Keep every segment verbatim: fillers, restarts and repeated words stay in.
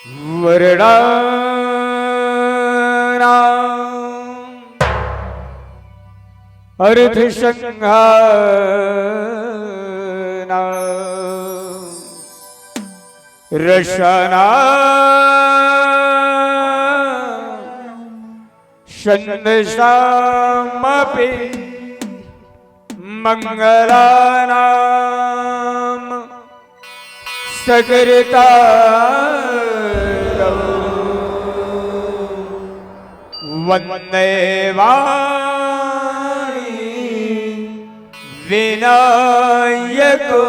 वरणानां अर्थसंघानां रसानां छन्दसामपि मङ्गलानां सुकृतारौ वन्दे वाणी विनायकौ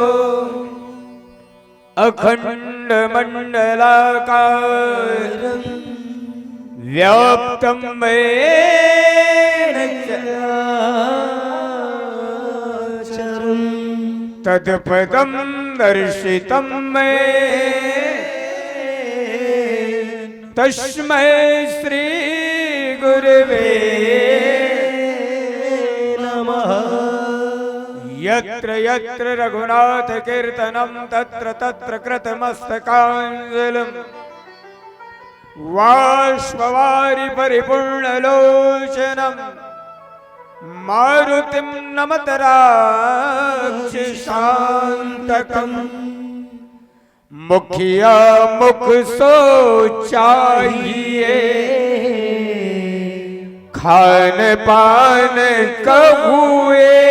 अखण्डमण्डलाकारं व्याप्तं येन चराचरं तत्पदं दर्शितं मे तस्मै श्री गुरवे नमः। यत्र यत्र रघुनाथ कीर्तनं तत्र तत्र कृतमस्तकाञ्जलिं बाष्पवारि परिपूर्णलोचनं मारुतिं नमत राक्षसान्तकम्। मुखिया मुख सो चाहिए, खान पान कहुए,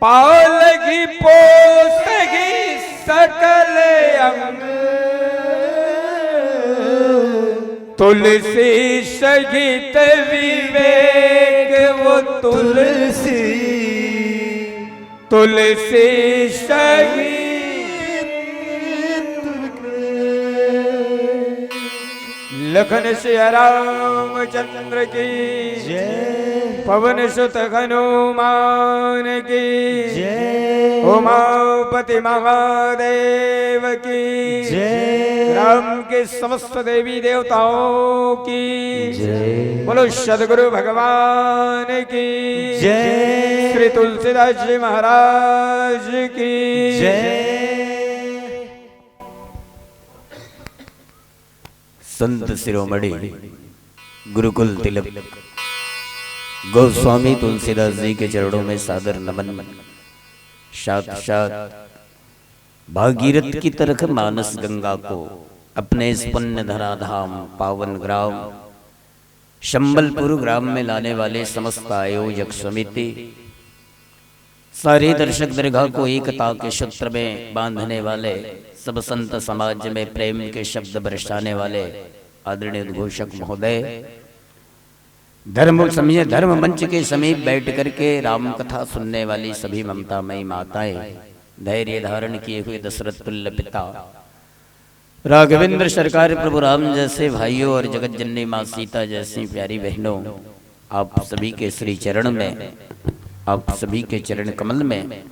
पालगी पोसगी सकल अंग। तुलसी सहित विवेक वो तुलसी, तुलसी सहित लखन सिया रामचंद्र की जय। पवन सुत हनुमान की जय। उमापति महादेव की जय। राम के समस्त देवी देवताओं की जय। बोलो सदगुरु भगवान की जय। श्री तुलसीदास जी महाराज की जय। संत शिरोमणि गुरुकुल तिलक गोस्वामी तुलसीदास जी के चरणों में सादर नमन। साथ साथ भागीरथ की तरह मानस गंगा को अपने इस पुण्य धराधाम पावन ग्राम संबलपुर ग्राम में लाने वाले समस्त आयोजक समिति, सारे दर्शक दीर्घा को एकता के सूत्र में बांधने वाले सब संत समाज में प्रेम के शब्द बरसाने वाले आदरणीय उद्घोषक महोदय, धर्म समझे, धर्म मंच के समीप बैठ करके राम कथा सुनने वाली सभी ममतामयी माताएं, धैर्य धारण किए हुए दशरथ तुल्य पिता, राघवेंद्र सरकार प्रभु राम जैसे भाइयों और जगत जननी माँ सीता जैसी प्यारी बहनों, आप सभी के श्री चरण में, आप सभी के चरण कमल में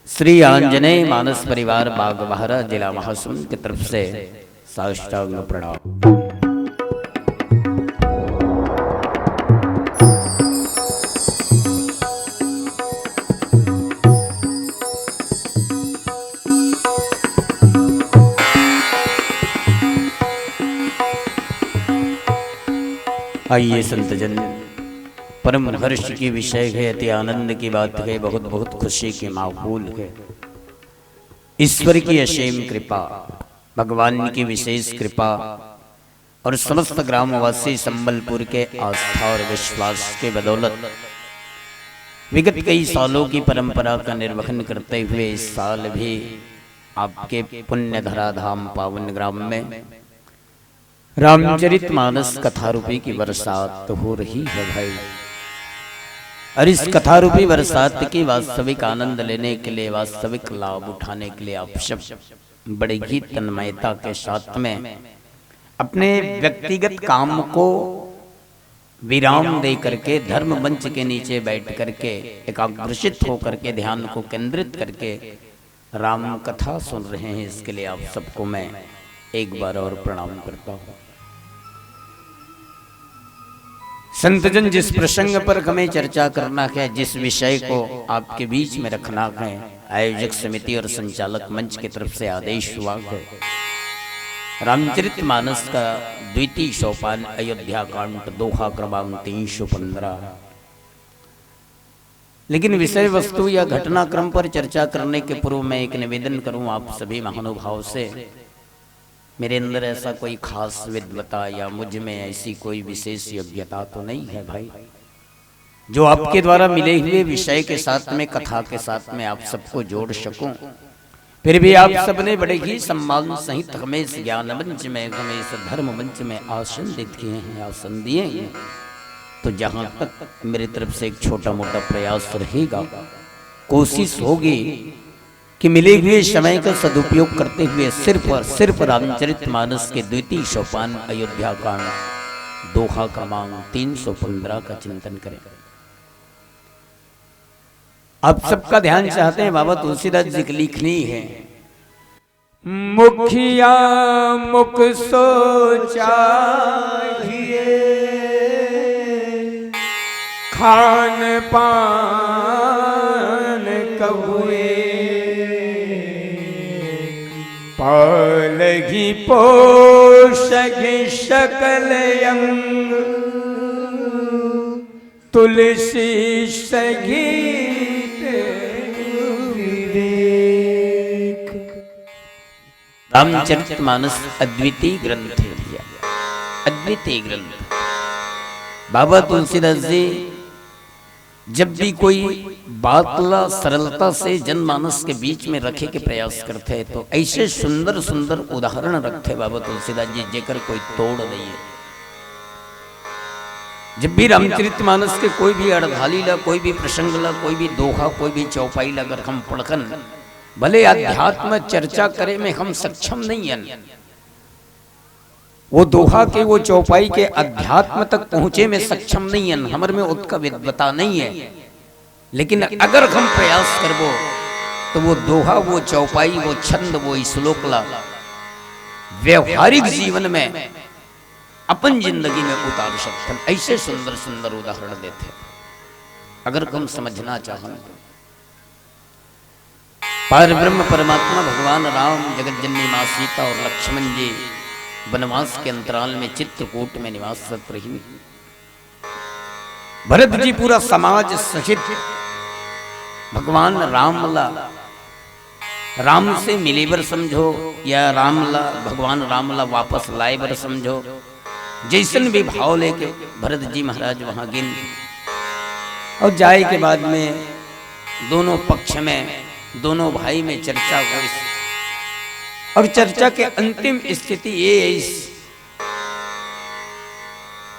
श्री आंजनेय मानस परिवार बागबहरा, जिला महासमुंद की तरफ से साष्टांग प्रणाम। आइए संतजन, परम हर्ष की विषय है, अति आनंद की बात है, बहुत बहुत खुशी के माहौल है। ईश्वर की असीम कृपा, भगवान की विशेष कृपा और समस्त ग्रामवासी संबलपुर के आस्था और विश्वास के बदौलत विगत कई सालों की परंपरा का निर्वहन करते हुए इस साल भी आपके पुण्य धराधाम पावन ग्राम में रामचरित मानस कथा रूपी की बरसात हो रही है भाई। और इस कथा रूपी बरसात की वास्तविक आनंद लेने के लिए, वास्तविक लाभ उठाने के लिए आप सब बड़ी ही तन्मयता के साथ में अपने व्यक्तिगत काम को विराम दे करके धर्म मंच के नीचे बैठ करके एकाग्रचित होकर के ध्यान को केंद्रित करके राम कथा सुन रहे हैं, इसके लिए आप सबको मैं एक बार और प्रणाम करता हूँ। संतजन, जिस प्रसंग पर हमें चर्चा करना है, जिस विषय को आपके बीच में रखना है, आयोजक समिति और संचालक मंच की तरफ से आदेश हुआ है, रामचरित मानस का द्वितीय सोपान, अयोध्या कांड, दोहा क्रमांक तीन सौ पन्द्रह। लेकिन विषय वस्तु या घटनाक्रम पर चर्चा करने के पूर्व मैं एक निवेदन करूं आप सभी महानुभाव से। मेरे अंदर ऐसा कोई खास विद्वता या मुझ में ऐसी कोई विशेष योग्यता तो नहीं है भाई, जो आपके द्वारा मिले हुए विषय के साथ में, कथा के साथ में आप सबको जोड़ सकूं। फिर भी आप सबने बड़े ही सम्मान सहित हमें इस ज्ञान मंच में, हमें इस धर्म मंच में आसन दिए हैं, आसन दिए हैं। तो जहां तक मेरी तरफ से एक छोटा मोटा प्रयास रहेगा, कोशिश होगी कि मिले हुए समय का सदुपयोग करते हुए सिर्फ और सिर्फ रामचरित मानस के द्वितीय सोपान, अयोध्या कांड, दोहा क्रमांक तीन सौ पन्द्रह का चिंतन करें। आप सबका ध्यान चाहते हैं, बाबा तुलसीदास जी की लिखनी है। मुखिया मुख सो चाहिए, खान पान कहुए, पालगी पोषगी सकल अंग, तुलसी सहित विवेक। रामचरित मानस अद्वितीय ग्रंथ है भैया, अद्वितीय ग्रंथ। बाबा तुलसीदास जी जब भी कोई बात ला सरलता से जनमानस के बीच में रखे के प्रयास करते हैं, तो ऐसे सुंदर सुंदर उदाहरण रखते बाबा तुलसीदास जी, जेकर कोई तोड़ नहीं है। जब भी रामचरित मानस के कोई भी अड़धाली ला, कोई भी प्रसंग ला, कोई भी दोहा, कोई भी चौपाई ला अगर हम पढ़कन, भले अध्यात्म चर्चा करे में हम सक्षम नहीं है, वो दोहा के, वो चौपाई के अध्यात्म तक पहुंचे में सक्षम नहीं है, हमर में ओतका विद्वता नहीं है, लेकिन अगर हम प्रयास करबो तो वो दोहा, वो चौपाई, वो छंद, वो श्लोक ला व्यवहारिक जीवन में अपन जिंदगी में उतार सकथन। ऐसे सुंदर सुंदर उदाहरण देथे, अगर हम समझना चाहन तो। पर ब्रह्म परमात्मा भगवान राम, जगत जननी माँ सीता और लक्ष्मण जी वनवास के अंतराल में चित्रकूट में निवास करत रहिन। भरत जी पूरा समाज सहित भगवान राम ला, राम से मिले बर समझो या राम ला, भगवान राम ला वापस लाए बर समझो, जैसन भी भाव लेके भरत जी महाराज वहां गिन और जाए के बाद में दोनों पक्ष में, दोनों भाई में चर्चा हुई और चर्चा के अंतिम स्थिति ये है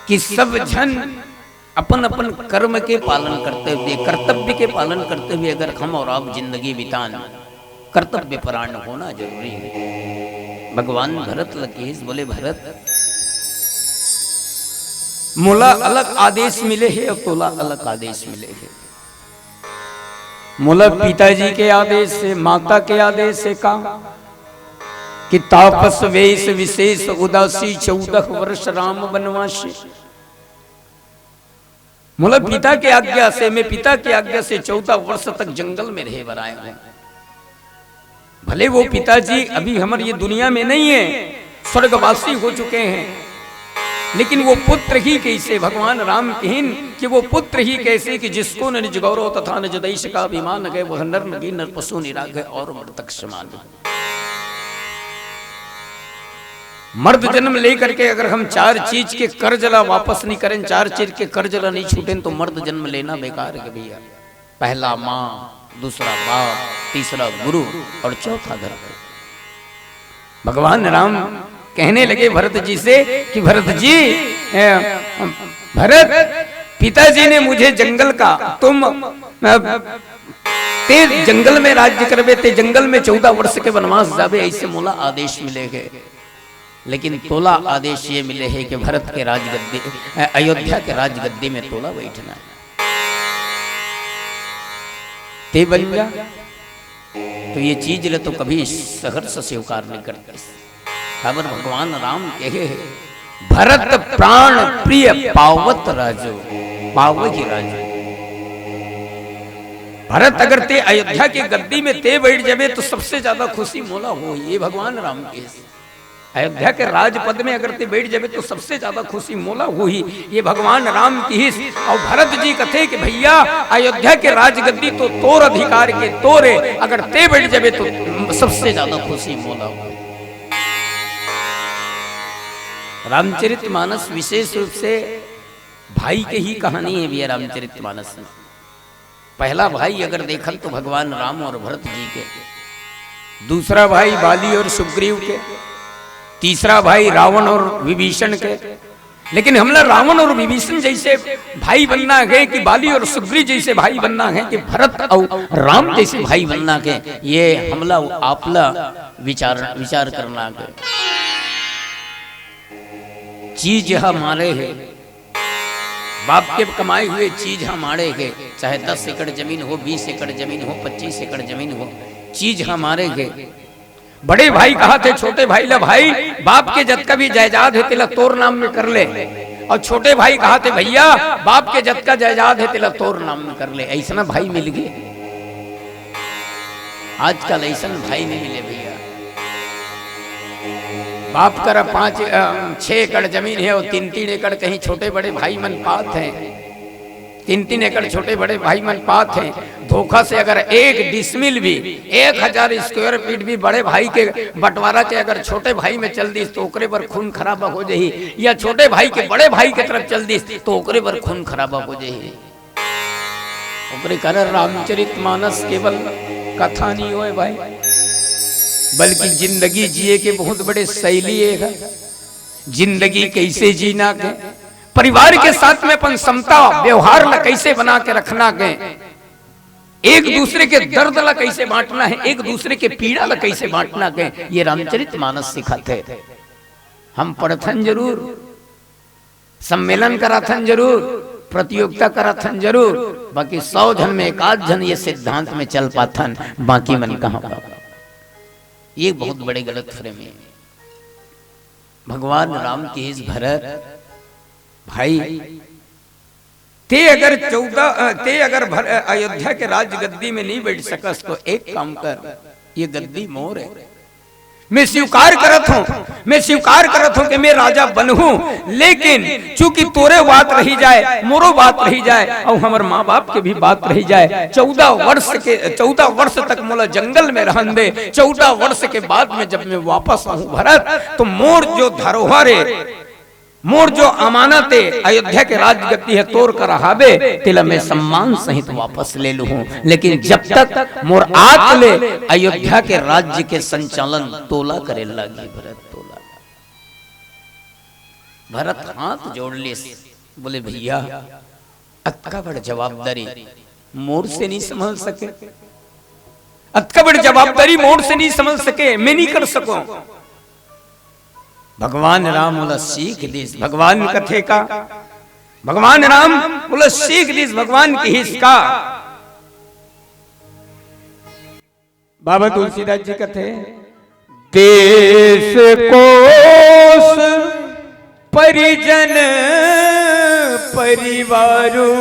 कि सब जन अपन अपन कर्म के पालन करते हुए, कर्तव्य के पालन करते हुए अगर हम और आप जिंदगी बितान, कर्तव्य परायण होना जरूरी है। भगवान भरत ल कहिस, बोले, भरत, मोला अलग आदेश मिले हे और तोला अलग आदेश मिले हे। मोला पिताजी के आदेश हे, माता के आदेश हे का कि तापस वेश विशेष उदासी चौदह वर्ष राम वनवासी। मोला पिता के आज्ञा से, मैं पिता के आज्ञा से चौदह वर्ष तक जंगल में रहे बर आए हूं। भले वो पिताजी अभी हमर ये दुनिया में नहीं है, स्वर्गवासी हो चुके हैं, लेकिन वो पुत्र ही कैसे, भगवान राम कहिन कि वो पुत्र ही कैसे कि जिसको न निज गौरव तथा निज देश का अभिमान है, वह नर नहीं नर पशु निराग है और मृतक समान है। मर्द जन्म लेकर के अगर हम चार चीज के कर्ज ला वापस नहीं करें, चार चीज के कर्ज ला नहीं छूटें, तो मर्द जन्म लेना बेकार है भैया। पहला माँ, दूसरा बाप, तीसरा गुरु और चौथा धर्म। भगवान राम कहने लगे भरत जी से कि भरत जी, ए, भरत, पिताजी ने मुझे जंगल का, तुम, अ, ते जंगल में राज्य करबे, ते जंगल में चौदह वर्ष के वनवास जाबे, ऐसे मोला आदेश मिले हे। लेकिन तोला आदेश ये मिले हे कि भरत के राजगद्दी, अ, अयोध्या के राजगद्दी में तोला बैठना है। ते बन जा, तो ये चीज ले तो कभी सहर्ष स्वीकार नहीं करते। काबर भगवान राम कहे हे भरत प्राण प्रिय पावत राजो, पावहि राजो। भरत, अगर ते अयोध्या के गद्दी में ते बैठ जाबे तो सबसे ज्यादा खुशी मोला होही, ये भगवान राम कहिस। अयोध्या के राजपद में अगर ते बैठ जाबे तो सबसे ज्यादा खुशी मोला होही, ये भगवान राम कहिस। अउ भरत जी कथे कि भैया, अयोध्या के राजगद्दी तो तोर अधिकार के, तोर ए, अगर ते बैठ जाबे तो सबसे ज्यादा खुशी मोला होही। रामचरित मानस विशेष रूप से भाई के ही कहानी हे भैया रामचरित मानस में। पहला भाई अगर देखन तो भगवान राम और भरत जी के, दूसरा भाई बाली और सुग्रीव के, तीसरा भाई रावण और विभीषण के। लेकिन हमला रावण और विभीषण जैसे भाई बनना हे कि बाली और सुग्रीव जैसे भाई बनना हे कि भरत और राम जैसे भाई बनना हे, ये हमला आपला विचार, विचार करना हे। चीज ह मारे हे, बाप के कमाए हुए चीज ह मारे हे, चाहे दस एकड़ जमीन हो, बीस एकड़ जमीन हो, पच्चीस एकड़ जमीन हो, चीज ह मारे हे। बड़े भाई कहत हे छोटे भाई ला, भाई, बाप के जतका भी जायदाद हे तेला तोर नाम में कर ले। अउ छोटे भाई कहत हे भैया, बाप के जतका जायदाद हे तेला तोर नाम में कर ले। अइसना भाई मिल गे। आजकल अइसन भाई नइ मिले भैया। बाप करा पाँच, अ, छह एकड़ जमीन हे अउ तीन तीन एकड़ कहीं छोटे बड़े भाई मन पात हे, तीन तीन एकड़ छोटे बड़े भाई मन पात हे। धोखा से अगर एक डिसमिल भी, एक हजार स्क्वायर फीट भी बड़े भाई के बंटवारा के अगर छोटे भाई में चल दिस तो ओकरे बर खून खराबा हो जाही, या छोटे भाई के बड़े भाई के तरफ चल दिस तो ओकरे बर खून खराबा हो जाही। ओकरे कारण रामचरित मानस केवल कथा नइ होय भाई, बल्कि जिंदगी जिए के बहुत बड़े शैली ए हे। जिंदगी कइसे जीना हे, परिवार के साथ में अपन समता व्यवहार ला कइसे बना के रखना हे, एक दूसरे के दर्द ला कइसे बांटना हे, एक दूसरे के पीड़ा ला कइसे बांटना हे, ये रामचरित मानस सिखाथे। हम पढ़थन जरूर, सम्मेलन कराथन जरूर, प्रतियोगिता कराथन जरूर, बाकी सौ झन में एक आध झन ये सिद्धांत में चल पाथन, बाकी मन कहाँ पाथन? ये बहुत बड़े गलत फहमी हे। भगवान राम कहिस भरत, भाई, ते अगर चौदह, अ, ते अगर भर-, अ, अयोध्या के राजगद्दी में नइ बैठ सकस तो एक काम कर, ये गद्दी मोर हे। मैं स्वीकार करत हूँ, मैं स्वीकार करत हूँ कि मैं राजा बनहूँ, लेकिन चूंकि तोरे बात रही जाय, मोरो बात रही जाय, अउ हमर माँ बाप के भी बात रही जाय। चौदह वर्ष के, चौदह वर्ष तक मोला जंगल में रहन दे। चौदह वर्ष के बाद में जब मैं वापस आहूँ भरत, तो मोर जो धरोहर हे, मोर जो अमानत हे, अयोध्या के राजगद्दी हे, तोर करा हाबे, तेला मैं सम्मान सहित वापस ले लूहूं। लेकिन जब तक मोर आत ले अयोध्या के राज्य के संचालन तोला करे लागी भरत, तोला। भरत हाथ जोड़ लिस, बोले, भैया, अतका बड़ जवाबदारी मोर से नइ संभल सके, अतका बड़ जवाबदारी मोर से नइ संभल सके, मैं नइ कर सकूं। भगवान राम ओला सीख दिस। भगवान कथे का? भगवान राम ओला सीख दिस। भगवान कहिस का? बाबा तुलसीदास जी कथे, देश कोस परिजन परिवारू,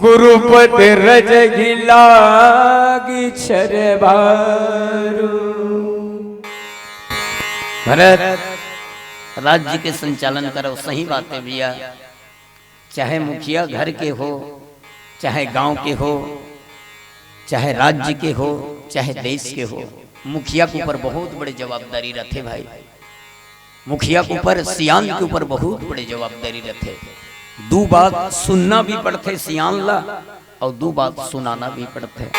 गुरुपद रजहि लाग छर भारू। भरत, राज्य के संचालन करो, सही बात हे भैया। चाहे मुखिया घर के हो, चाहे गांव के हो, चाहे राज्य के हो, चाहे देश के हो, मुखिया के ऊपर बहुत बड़े जवाबदारी रथे भाई। मुखिया के ऊपर, सियान के ऊपर बहुत बड़े जवाबदारी रथे। दू बात सुनना भी पड़थे सियान ला, अउ दू बात सुनाना भी पड़थे।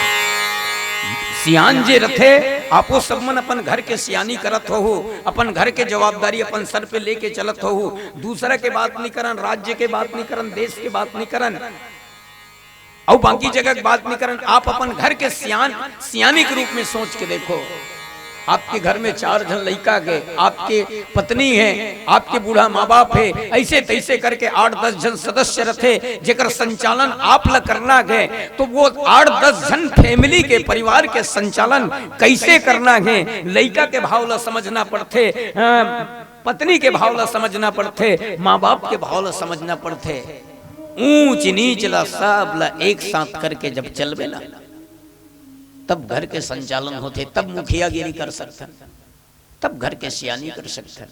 सियान जे रथे, आपो सब मन अपन घर के सियानी करत होहू, अपन घर के जवाबदारी अपन सर पे लेके चलत होहू। दूसरा के बात नइ करन, राज्य के बात नइ करन, देश के बात नइ करन, अउ बाकी जगह के बात नइ करन। आप अपन घर के सियान, सियानी के रूप में सोच के देखो। आपके घर में चार झन लइका हे, आपके पत्नी हे, आपके बूढ़ा माँ बाप हे, अइसे तइसे करके आठ दस झन सदस्य रथे, जेकर संचालन आप ला करना हे, तो वो आठ दस झन family के, परिवार के संचालन कइसे करना हे, लइका के भाव ला समझना पड़थे, अ, पत्नी के भाव ला समझना पड़थे, माँ बाप के भाव ला समझना पड़थे। ऊंच नीच ला, सब ला एक साथ करके जब चलबे ना, तब घर के संचालन होथे, तब मुखियागिरी कर सकथन, तब घर के सियानी कर सकथन।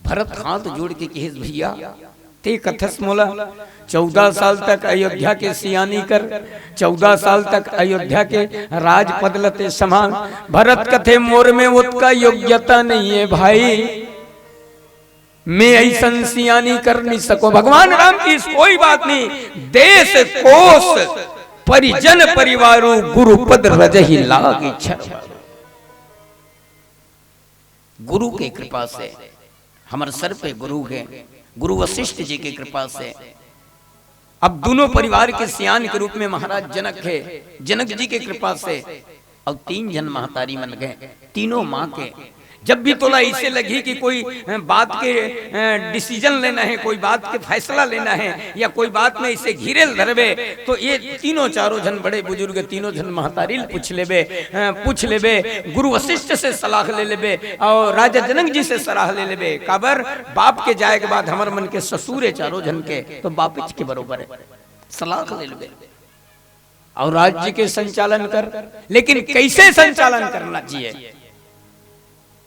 भरत हाथ जोड़ के कहिस, "भैया, ते कथस मोला चौदह साल तक अयोध्या के सियानी कर, चौदह साल तक अयोध्या के राजपद ल ते संभाल।" भरत कथे, "मोर में ओतका योग्यता नहीं है भाई, मैं अइसन सियानी कर नहीं सको।" भगवान राम कहिस, "कोई बात नहीं, देश कोस परिजन परिवारू, गुरुपद रजहि लाग छर।" गुरु के कृपा से, हमर सर पे गुरु हे, गुरु वशिष्ठ जी के कृपा से, अब दूनों परिवार के सियान के रूप में महाराज जनक हे, जनक जी के कृपा से, अउ तीन झन महतारी मन हे, तीनों माँ के। जब भी तोला अइसे लगही कि कोई, अ, बात के, अ, decision लेना हे, कोई बात के फैसला लेना हे, या कोई बात में अइसे घिरे ल धरबे, तो ये तीनों चारों झन बड़े बुजुर्ग, तीनों झन महतारी ल पूछ लेबे, अ, पूछ लेबे, गुरु वशिष्ठ से सलाह ले लेबे, अउ राजा जनक जी से सलाह ले लेबे। काबर? बाप के जाए के बाद हमर मन के ससुर हे चारों झन के, तो बापिच के बरोबर हे, सलाह ले लेबे। अउ राज्य के संचालन कर, लेकिन कइसे संचालन करना चाहिए?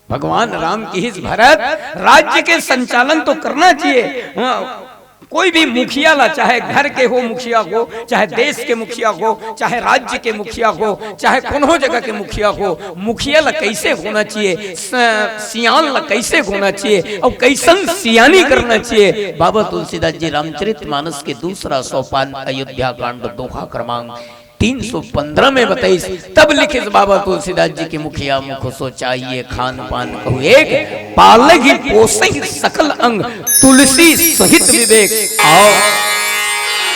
भगवान राम कहिस, "भरत, राज्य के संचालन तो करना चाहिए।" हाँ, कोई भी मुखिया ला, चाहे घर के हो मुखिया हो, चाहे देश के मुखिया हो, चाहे राज्य के मुखिया हो, चाहे कोनो जगह के मुखिया हो, मुखिया ला कइसे होना चाहिए, स-, सियान ला कइसे होना चाहिए, अउ कइसन सियानी करना चाहिए। बाबा तुलसीदास जी रामचरित मानस के दूसरा सोपान, अयोध्या कांड, दोहा क्रमांक तीन सौ पन्द्रह में बताइस, तब लिखिस बाबा तुलसीदास जी के, "मुखिया मुख सो चाहिए खान पान कहु एक, पालहि पोसहि सकल अंग तुलसी सहित विवेक।" अउ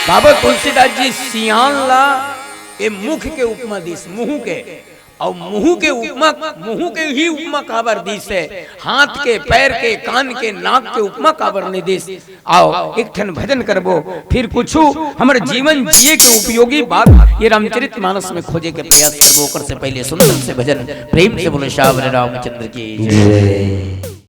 बाबा तुलसीदास जी सियान ला ए मुख के उपमा दिस, मुंह के, अउ मुंह के उपमा, मुंह के ही उपमा काबर दिस हे, हाथ के, पैर के, कान के, नाक के उपमा काबर नहीं दिस? अउ एक ठन भजन करबो, फिर कुछु हमर जीवन जिए के उपयोगी बात ये रामचरित मानस में खोजे के प्रयास करबो। ओकर से पहले सुंदर से भजन प्रेम से बोलो, श्यावर रामचंद्र की जय।